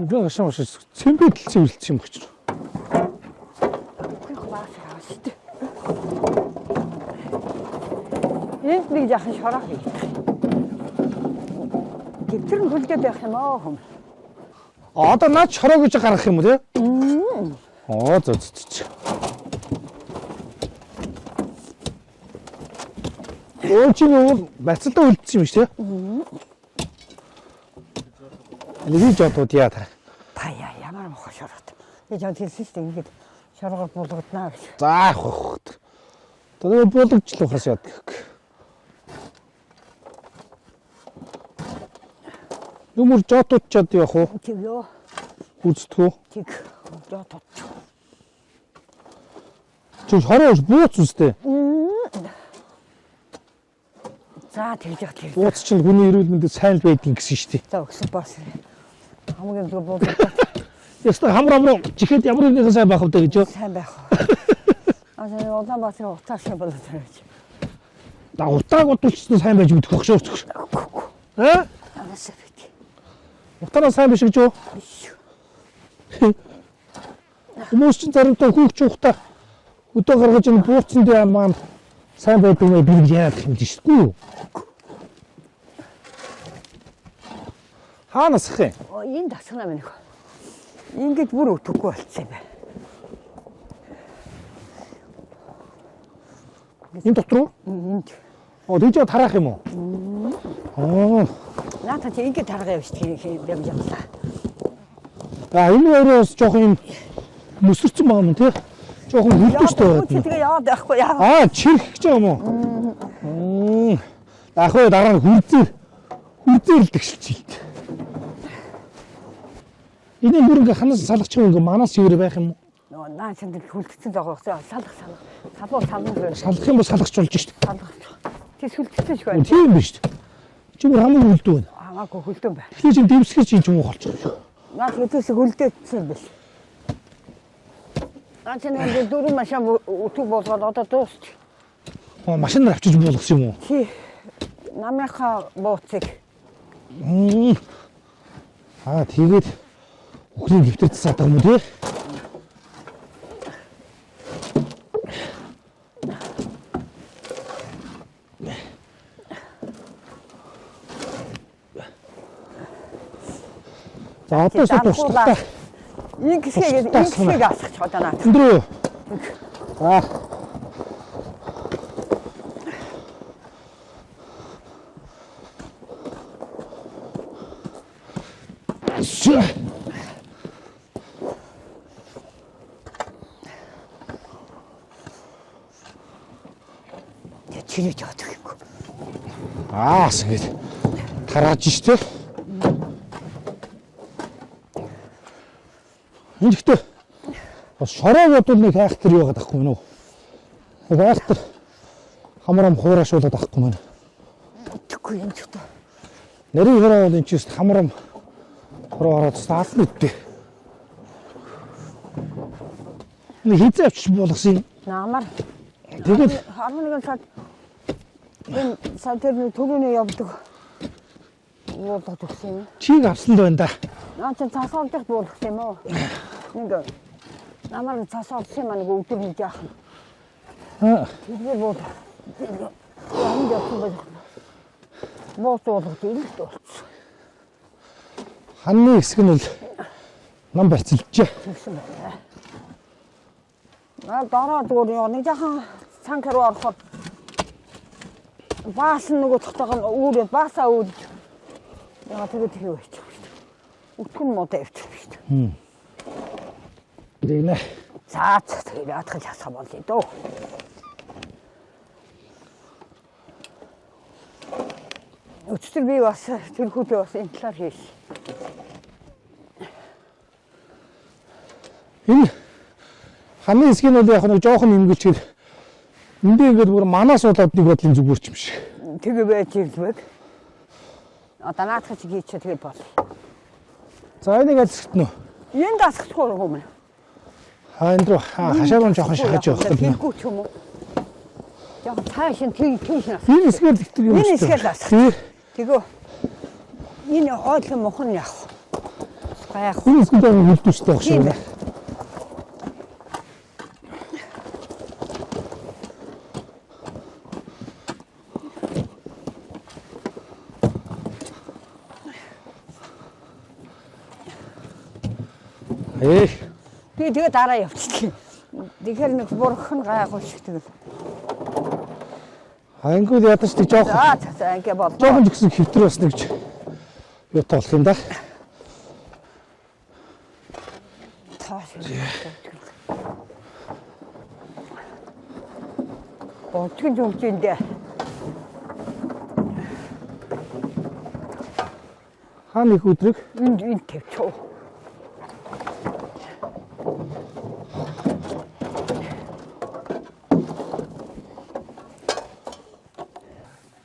Ингээ гашаа маш цэмбэдэл цэвэрлсэн юм гэж. Энд нэг жаахан шороо хийх. Тэвтэр нь хүлдээд байх юм аа хүм. Одоо наад шороо гэж гаргах юм уу те? Аа зөө зөө зөө. Өө чи нөгөө бацалдаа үлдсэн юм шиг те? Нэг жотууд яа та. Пая ямар муухай шороод. Би жон хэлсэн шүү дээ ингээд шоргоор буулгаднаа гэж. За яах вэ? Тэгээ буулагчлахаас яадаг. Нүмер жотууд чад явах уу? Тэг ёо. Гүйцэтгэв үү? Тэг жотууд. Чи хороо бууц үстэй. За тэгж яах тэр. Бууц чинь хүний эрүүл мэндэд сайн л байдгийг гэсэн шүү дээ. За өгсөн бас. Хамгийн зөв буулгадаа Ястаа хамар хамар чихэд ямар нэгэн сайн байх вэ гэж юу? сайн байх. Аа Улаанбаатарын утаа шиг болоод байна гэж. Да утааг бодуулчихсан сайн байж мэдэх байх шүү. Аа? Амасаа бит. Утаараа сайн биш гэж юу? Биш. Хүмүүс чинь заримдаа хүүхч ухтаа өдөө гаргаж энэ бууцсан дээр маань сайн байдаг нэ би гэж яах юм биш үү? Хаана сах юм? Энэ дасгана минь. Ингээд бүр өтөхгүй болцсон юм байна. Энэ дотор уу? Энд. Оо тийж тараах юм уу? Аа. Наата чи ингээд таргаа явж тийм юм явлаа. А энэ өөрөө бас жоохон юм мөсөрсөн байгаа юм тий? Жоохон хөлдөжтэй Яа, байгаад чи байна. тэгээ яваад байхгүй яа. Аа, чирх гэж байгаа юм уу? Яг уу дараа нь хүрзээр хүрзээр л тэгшилж илт. Энэ бүр ингээ ханаас салгачих юм ингээ манаас юурэ байх юм уу? Нөө наа чи тэр хүлдсэн байгаа байхгүй салах салах. Салуу сална гэж Салах юм бол салгач болж шít. салах. Чи сүлдсэн шиг байна. Тийм биш үү? Чи бүр хамаагүй хөлдөө байна. Хамаагүй хөлдөн байна. Тэгэхээр чи дэвсгэр чи юм уу болчих юм шүү. Наа чи төс хөлдөөдсөн бэл. Наа чи нэг дөрөв машин өтөг болгоод одоо дуусч. Аа, машинаар авчиж буулгасан юм уу? Чи намрынхаа бууцыг Аа, тэгээд үхрийн дэвтэр засаад байгаа юм уу тий? За одоо ч туслахтай. Ингэсгээ ингэсгийг асах ч одоо наа. Өндөр үү? За. Шү. Чиний жаадаг юм. Аа, ингэж тарааж штэ. Энд ихтэй бас шороо бодвол нэг айхтар юу байгаа байхгүй юу? Нэг айхтар хамар ам хуурашуулаад байхгүй мэн. Тэгэхгүй юм ч одоо. Нарийн хороо бол энэ ч хамар ам хороо ороод саална үдтэй. Нэг хизээ авчиж болгосон юм. Намар Тэгээд 11 сард энэ сар тэр нэг төрөний явдаг буулгаж өгсөн юм. чиг авсан л байна да. Наа чи цас олдох буулгах юм уу? Нэг намар цас олсон юм аа нэг өдөр нэг яах юм. Аа, Тэргээр буулгах. Яам явсан байх. Бууц буулгах илт болцсон. ханны хэсэг нь бол нам барьцалжээ. Тэгсэн байна. Аа дараа зүгээр яа нэг жахан цанх руу орохоор баас нөгөө цогтойгоо үүрээ баасаа үүдж яа тэгээд хийв явчих шүү дээ. Өтгөн муудаа явчих шүү дээ. Тэгнэ. За тэгээд яатах хасах болъё дөө. Өчтөр би бас тэрхүүтэй бас энэ талаар хийсэн. Энэ ханы хэсгийг нь бол яг нэг жоохон имгэлчээд эндээ ингээд бүр манаас болоод нэг бодлын зүгээр ч юм шиг. Тэгээ байж ирдэг. Одоо наадах чиг хийчихээ тэгээд бол. За энийг аль хэсэгт нөө? Энд асахгүй юм. Аа энэ рүү хашаа руу жоохон шахаж явах хэрэгтэй. Тэргүй ч юм уу. Яг цааш нь тийм тийш нь. Энэ хэсгээр л ихтэй юм Энэ хэсгээр л асах. Тий. Тэгээ энэ хойлон мохон явах. Гайх. Энэ хэсгээр дээр хөлдөөчтэй байх шиг Тийм байна. Эх, Би тэгээ дараа явчихлаа. Тэгэхээр нэг бурхан гайгүй шиг тэгэл. ангууд ядаж тэг жоохон За за за ингээ боллоо. жоохон ч гэсэн хэвтэр бас нэг ч юутай болох юм да. Цааш. Болтгон жүмжиндээ. Хаа нэг өдрөг Энд энд тавьчих.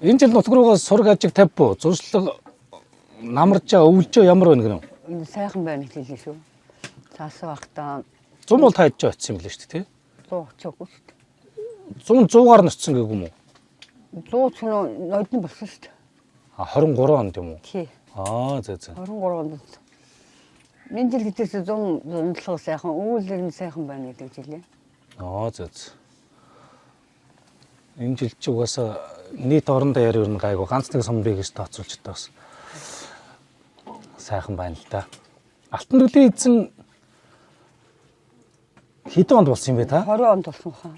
Энэ жил нутг руугаа сураг ажиг 50, зуршлаг намарчаа өвлжөө ямар байна гэнэ? Энэ сайхан байна гэж хэлсэн шүү. Цаасан байхдаа 100 бол та ядж очсон юм лээ шүү дээ, тий? 100 очоогүй шүү дээ. 100 100-аар нөцсөн гэгүй юм уу? 100 ч нодон болсон шүү дээ. А 23 онд юм уу? Тий. Аа зэ зэ. 23 онд. Энэ жил гэтээс 100 зундлага сайхан, үүлэр нь сайхан байна гэдэг жилээ. Аа зэ зэ. Энэ жил чи угаасаа нийт орондоо яар ер нь гайгүй ганц нэг сумбыг гэж тооцоолж та бас сайхан байна л да. Алтан төлөлийн эзэн хэдэн онд болсон юм бэ та? 20 онд болсон хаа.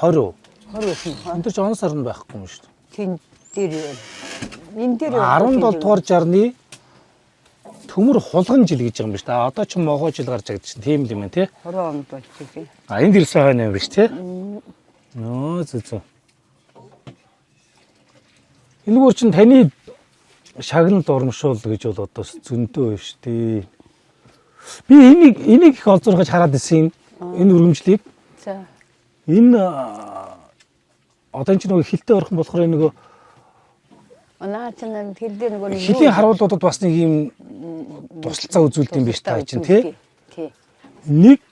20 уу? 20 байсан хаа. Энд чи он сар нь байхгүй юм шүү дээ. Тэн дээр энэ дээр 17 дугаар жарны төмөр хулган жил гэж байгаа юм биш та. Одоо ч могоо жил гарч ирдэг чинь тийм л юм байна тий. 20 онд болчихсон. А энд ирсэн хойно юм биш тий. Нөө зү зү. Энэ бүр чинь таны шагнал урамшуул гэж бол одоо зөндөө байна шүү дээ. Би энийг их олзуурхаж хараад исэн энэ өргөмжлийг. За. Энэ одоо энэ чинь нөгөө хилтэй орхон болохоор энэ нөгөө Наа чинь хэл дээр нөгөө нэг хилийн харуулуудад бас нэг юм тусалцаа үзүүлдэг юм биш та чинь тий. Тий. Нэг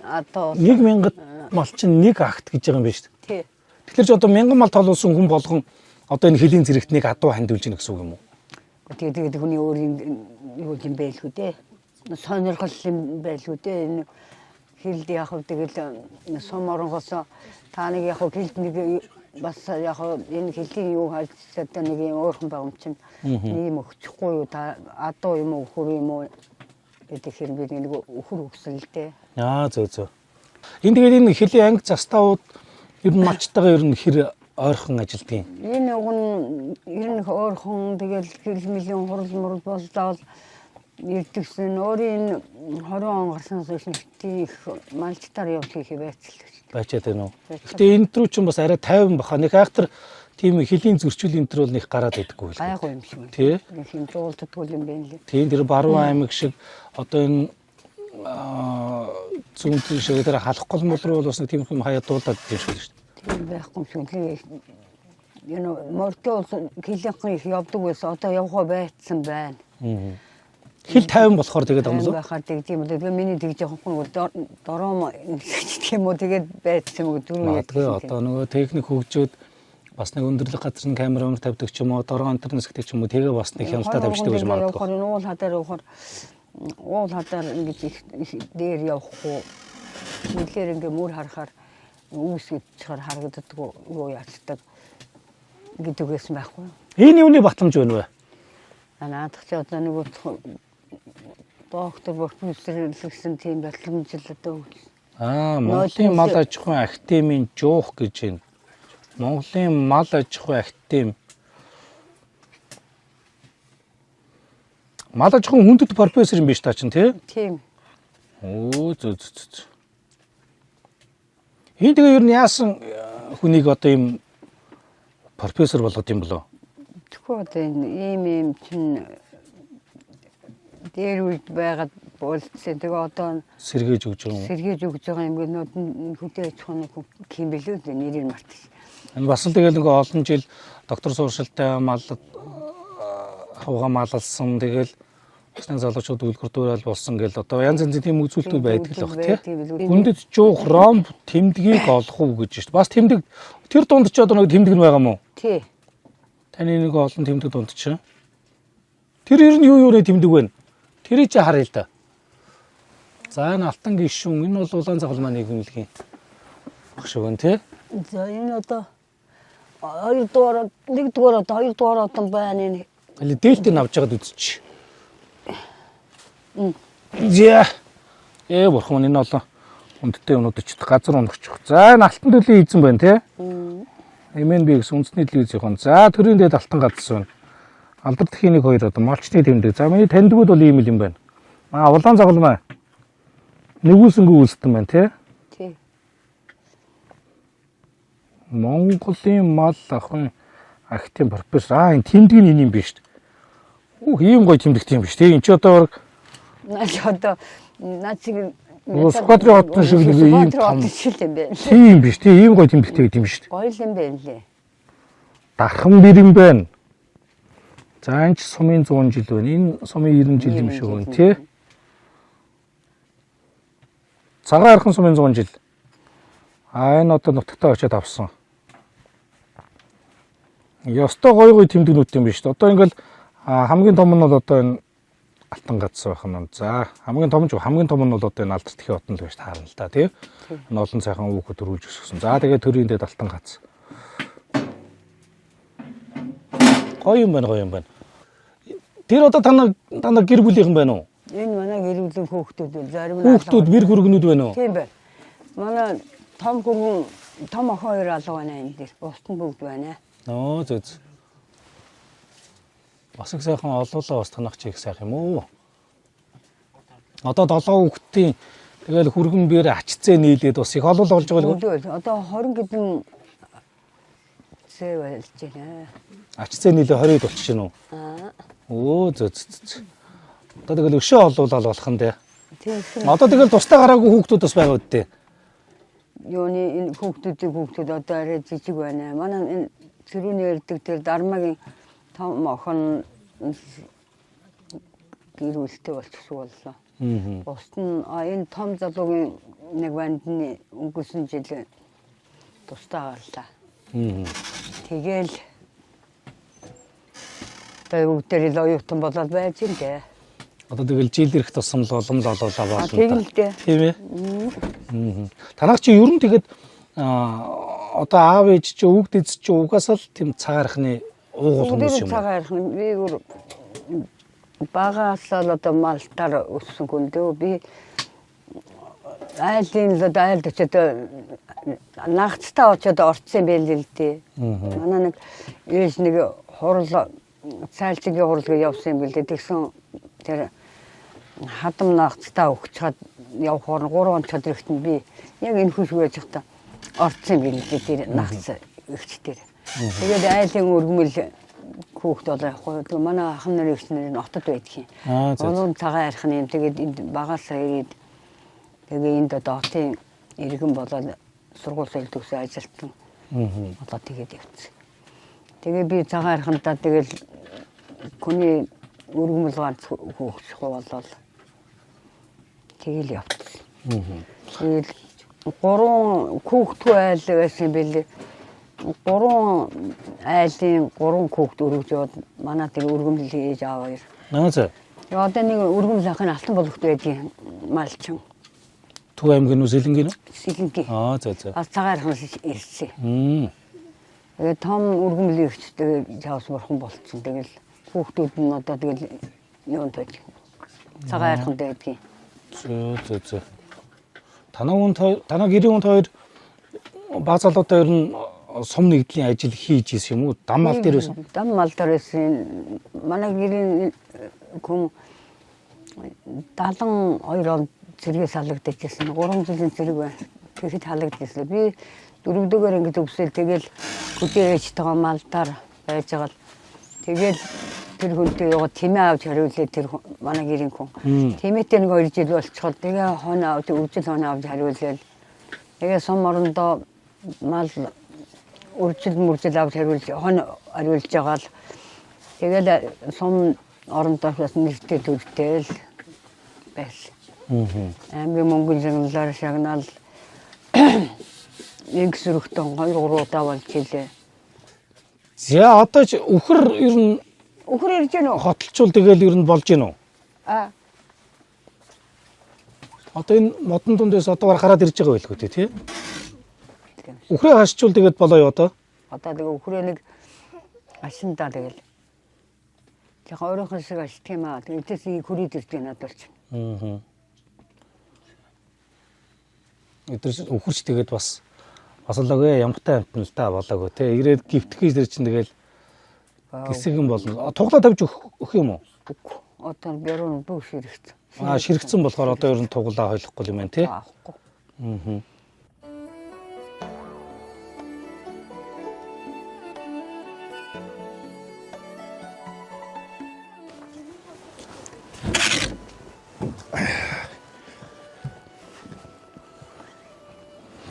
Одоо нэг мянгат мал чинь нэг акт гэж байгаа юм биш. тий. Тэгэхээр ч одоо мянган мал толуулсан хүн болгон одоо энэ хөлийн зэрэгт нэг адуу хандуулж гэнэ гэсэн үг юм уу? Тэгээ тэгээд хүний өөрийн юу юм байлгүй дээ. Сонирхол юм байлгүй дээ. Энэ хилд яг хав тэгэл сум оронгоос та нэг яг хав хилд нэг бас яг хав энэ хилийн юу хальцсаад нэг юм өөрхөн байгаа юм чинь ийм өгчихгүй юу та адуу юм уу өхөр юм уу гэдэг хэрэг би нэг өхөр өгсөн л дээ. Аа зөө зөө. Энэ тэгээд энэ хөлийн анги застаууд ер нь малчтайгаа ер нь хэр ойрхон ажилтгийн. Энэ уг нь ер нь өөрхөн тэгэл хил мөлийн хурал мурал болдоол ирдэгсэн өөрийн 20 он гарснаас хойш нэгтийн их малчтаар явж хийх байцал. Байчаад байна уу? Гэтэ энэ рүү чинь бас арай тайван баха. Нэг айхтар тийм хөлийн зөрчил энэ төр бол нэг гараад идэггүй л. Гайгүй юм шиг байна. Тий. Нэг юм зуулддаггүй юм байна лээ. Тийм тэр баруун аймаг шиг одоо энэ зүүн шиг тэр халах гол мул руу бол бас нэг тийм юм хаяад дуулаад тийм шиг л шүү дээ. Тийм байхгүй юм шиг лээ. Энэ мордоо хилэнхэн их явдаг байсан. Одоо явхаа байцсан байна. Хил тайван болохоор тэгээд Тайван юм уу? байхаар тэгж юм. Тэгээ миний тэгж явахгүй дором гэх юм уу тэгээд байцсан юм уу дөрөв Магадгүй одоо нөгөө техник хөгжөөд бас нэг өндөрлөг газар нь камер өмөр тавьдаг ч юм уу, дороо интернет нисгдэг ч юм уу, тэгээ бас нэг хяналтаа тавьчихдаг гэж магадгүй. Явахаар уул хадаар явахаар уул хадаар ингэж их дээр явахгүй нэлээр ингээ мөр харахаар үүсгэчихээр харагддаг юу яацдаг гэдэг байсан байхгүй. Энэ юуны батламж байна вэ? Наадах чи одоо нэг доктор профессор гэсэн тийм батламж л одоо өгсөн. Аа, Монголын мал аж ахуйн академийн жуух гэж байна. Монголын мал аж ахуйн академи. Мал аж ахуйн хүндэт профессор юм биш та чинь тий? Тийм. Өө зөө зөө зөө. Энэ тэгээ ер нь яасан хүнийг одоо ийм профессор болгоод юм болоо? Тэгэхгүй одоо энэ ийм ийм чинь дээр үед байгаад болцсон. Тэгээ одоо Сэргээж өгч байгаа юм. сэргээж өгж байгаа юм гэнүүд хөдөө аж ахуйн хүн билүү дээ нэрийг мартаж. Энэ бас л тэгэл ингээ олон жил доктор сууршилтай мал хавга малалсан тэгэл усны залуучууд үлгэр дуурайл болсон гэл одоо янз янзын тийм үзүүлэлтүүд байдаг л баг тий. Хүндэт жуух ромб тэмдгийг олох уу гэж шүү дээ. Бас тэмдэг тэр дунд ч одоо нэг тэмдэг нь байгаа мó? Тий. Таны нэг олон тэмдэг дунд чинь. Тэр ер нь юу юурэ тэмдэг вэ? Тэрийг чи харъя л да. За энэ алтан гишүүн энэ бол улаан цагалмаа нийгэмлэгийн багш өгөн тий. За энэ одоо хоёр дугаар нэг дугаар одоо хоёр дугаар одоо байна энэ. Али дээлтэй нь авч байгаад үзчих. За. Бурхан минь энэ олон хүндтэй юмнууд ч газар унагчих. За энэ алтан төлөлийн эзэн байна тий. MNB гэсэн үндэсний телевизийн. За төрийн дэд алтан газар байна. Алдар тхийн нэг хоёр одоо малчны тэмдэг. За миний таньдгууд бол ийм л юм байна. Аа улаан загалмай. Нэгүүлсэнгүү үйлсдэн байна тий. Тий. Монголын мал ахын актын профессор. Аа энэ тэмдэг нь энэ юм биш үү? Үх ийм гоё тэмдэгт юм биш тий. Энд чи одоо бараг Наач одоо наад чиг Сүхбаатарын хотын шиг нэг ийм том хотын шиг юм байна. Тийм биш тий. Ийм гоё тэмдэгтэй гэдэг юм шүү дээ. Гоё юм байна лээ. Дархан бэр юм байна. За энэ ч сумын 100 жил байна. Энэ сумын 90 жил юм шиг байна тий. Цагаан архан сумын 100 жил. А энэ одоо нутагтаа очиад авсан. Ёстой гоё гоё тэмдэгнүүд юм биш үү? Одоо ингээл хамгийн том нь бол одоо энэ алтан гацсан байх нь. За хамгийн том ч хамгийн том нь бол одоо энэ алдар тхийн хотон л байж таарна л да тий. Энэ олон сайхан хүүхэд төрүүлж өсгсөн. За тэгээд төрийн дэд алтан гац. Гоё юм байна, гоё юм байна. Тэр одоо та нар гэр бүлийнхэн байна уу? Энэ манай гэр бүлийн хүүхдүүд зарим нь Хүүхдүүд бэр хүргэнүүд байна уу? Тийм байна. Манай том хүргэн том охин хоёр алга байна энэ дээр. Бусд нь бүгд байна. Нөө зөө зөө. Бас их сайхан олуулаа бас танах чи их сайхан юм уу? Одоо 7 хүүхдийн тэгэл хүргэн бэр ачцээ нийлээд бас их олуулаа болж байгаа л Бүгд одоо 20 хэдэн зээ болж байна. ачцээ нийлээ 20-д болчих юм уу? Аа. Өө зөө зөө зөө. Одоо тэгэл өшөө олуулаа л болох нь дээ. Тийм. Одоо тэгэл тустай гараагүй хүүхдүүд бас байгаа үдтэй. Юуны энэ хүүхдүүдийн хүүхдүүд одоо арай жижиг байна. Манай энэ цэрүүний ярьдаг тэр дармагийн том охин гэр бүлтэй болчихсон боллоо. Бусд нь энэ том залуугийн нэг бандны өнгөрсөн жил тустай гарлаа. Тэгэл одоо бүгдээр л оюутан болоод байж юм дээ. Одоо тэгэл жил ирэх тусам л улам л олоолаа болно. Тийм л дээ. Тийм ээ. Танах чи ер нь тэгэд одоо аав ээж чи өвөг дэз чи угаасаа л тийм цагаархны уугуул хүмүүс юм. Цагаархны би бүр багаасаа л одоо малтаар өссөн хүн дөө. Би айлын л одоо айлд очиод нагцтай очиод орцсон юм байл л дээ. Манай нэг ээж нэг хурал цайлчгийн хурал гэж явсан юм бэлээ. Тэгсэн тэр хадам нагцтай өгчхад явхаар 3 онцод ирэхэд нь би яг энэ хүш байж байхдаа орцсон юм бэлээ дээ тэр нагц эгч дээр. Тэгээд айлын өргөмөл хүүхд болоо явахгүй. Тэгээ манай ах нар эгч нар нь отод байдаг юм. Улуун цагаан архины юм. Тэгээд энд багаасаа ирээд тэгээ энд одоо хотын иргэн болоод сургууль соёл төгсөө ажилтан болоод тэгээд явцсан. Тэгээ би цагаан архандаа тэгэл хүний өргөмөл ганц хүүхд болоод тэгэл явцсан. Тэгэл 3 хүүхдгүй айл байсан бэлээ. 3 айлын 3 хүүхд өргөж яваад манай тэр өргөмөл ээж аав хоёр. Наа зөө. Одоо нэг өргөмөл ахын алтан болгохт байдгийн малчин. Төв аймгийн үү Сэлэнгийн үү? Сэлэнгийн. Аа зөө зөө. Бас цагаан арханаас ирсэн. Тэгээ том өргөмөл ихч тэгээ чавс бурхан болцсон. Тэгэл хүүхдүүд нь одоо тэгэл юунд байдаг. Цагаан арханд байдгийн. Зөө зөө зөө. Танаа хүнд танаа гэрийн хүнд хоёр баг залуутай ер нь сум нэгдлийн ажил хийж исэн юм уу? Дам мал дээр байсан. Дам мал дээр байсан. Манай гэрийн хүн 72 онд цэргээс халагдчихсан. 3 жилийн цэрэг байна. Тэгэхэд халагдчихсан. Би дөрөвдүгээр ангид төгсөөл тэгэл хөдөө ээжтэйгээ малдаар байж байгаа л тэгэл тэр хүнтэй яваад тэмээ авч хариулээ тэр манай гэрийн хүн. Тэмээтэй нэг 2 жил болчиход тэгээ хонь авч өвжил хонь авч хариулээл. Тэгээ сум орондоо мал үржил мөржил авч хариулж хонь хариулж байгаа л тэгэл сум орондоо бас нэртэй төртэй л байсан. Аймгийн мөнгөн шагналаар шагнал нэг сөрөгтөн 2 3 удаа болж илээ. За одоо ч үхэр ер нь Үхэр ирж гэнэ үү? хотолчул тэгэл ер нь болж гин үү? Аа. Одоо энэ модон дундээс одоо гараад ирж байгаа байлгүй тий, тий? Үхрээ хашчул тэгээд болоо юу одоо? Одоо тэгээ үхрээ нэг ашиндаа тэгэл. Жахан өөрийнхөө шиг ашигт юм аа. Тэгээ эдээс хүрээд ирдэг надад бол чинь. Аа. Эдгээр үхэрч тэгээд бас л ямгтай амтна л та болоогүй тий. Ирээд гівтгэж тэр чинь тэгэл гисгэн болно. Туглаа тавьж өгөх юм уу? Үгүй. Одоо бяруу бүх ширэгцэн. Аа, ширэгцэн болохоор одоо ер нь туглаа хойлохгүй юм байна тий. Аахгүй. Аа.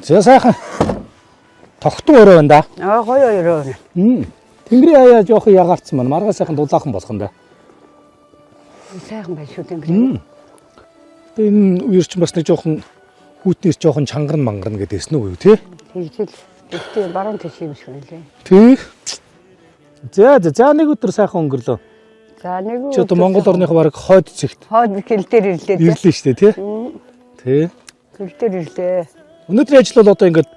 За сайхан тогтун өрөө байна да. Аа, гоё өрөө. Тэнгэрийн хаяа жоохон ягаарцсан байна. Маргаа сайхан дулаахан болох юм да. Сайхан байх шүү дээ. Тэгээ энэ үер чинь бас нэг жоохон хүүтнээс жоохон чангарна мангарна гэдээсэн үү тий? Тэгжэл. Гэхдээ баруун тийш юм шиг байлээ. Тий. За за нэг өдөр сайхан өнгөрлөө. За нэг Чи одоо Монгол орныхоо бараг хойд зэгт хойд хил дээр ирлээ. Ирлээ шүү дээ тий? Тий. Хил дээр ирлээ. Өнөөдрийн ажил бол одоо ингээд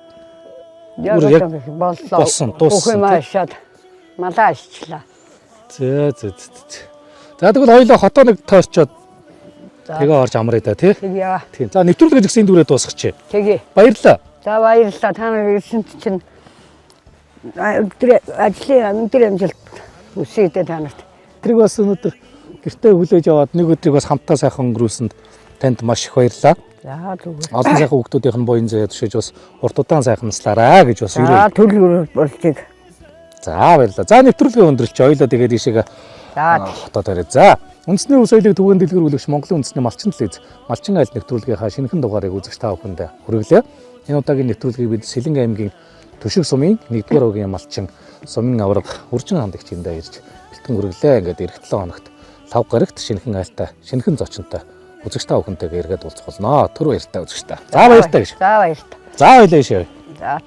Яг боллоо. Болсон, дууссан. Бүх юм ашаад малаа ашиглаа. За за за. За тэгвэл хоёлоо хотоо нэг тойрчоод тэгээ орж амрая да тий. Тэгээ. Тийм. За нэвтрүүлэг гэсэн энэ дүрээ дуусгачих. Тэгээ. Баярлалаа. За баярлалаа. Та нар ирсэнд чинь өдөр ажлын өндөр амжилт хүсье дээ та нарт. Тэрийг бас өнөөдөр гэртээ хүлээж аваад нэг өдрийг бас хамтдаа сайхан өнгөрүүлсэнд танд маш их баярлалаа. За зүгээр. Олон сайхан хүүхдүүдийнх нь буян заяа түшиж бас урт удаан сайхан наслаараа гэж бас өрөө. За төлөв болчиг. За баярлалаа. За нэвтрүүлгээ өндөрлөж ойлоо тэгээд ийшээгээ За хотоо тарай. За үндэсний өв соёлыг түгээн дэлгэрүүлэгч Монголын үндэсний малчин телевиз малчин айл нэвтрүүлгийнхаа шинэхэн дугаарыг үзэгч та бүхэнд хүргэлээ. Энэ удаагийн нэвтрүүлгийг бид Сэлэнг аймгийн Түшиг сумын 1-р угийн малчин сумын аварга Үржин хандагч эндээ ирж бэлтгэн хүргэлээ. Ингээд эх 7 хоногт лав гарагт шинэхэн айлтай, шинэхэн зочинтой үзэгч та бүхэнтэйгээ эргээд уулзах болно. Түр баяртай үзэгч та. За баяртай гэж. За баяртай. За баялаа шээ. За.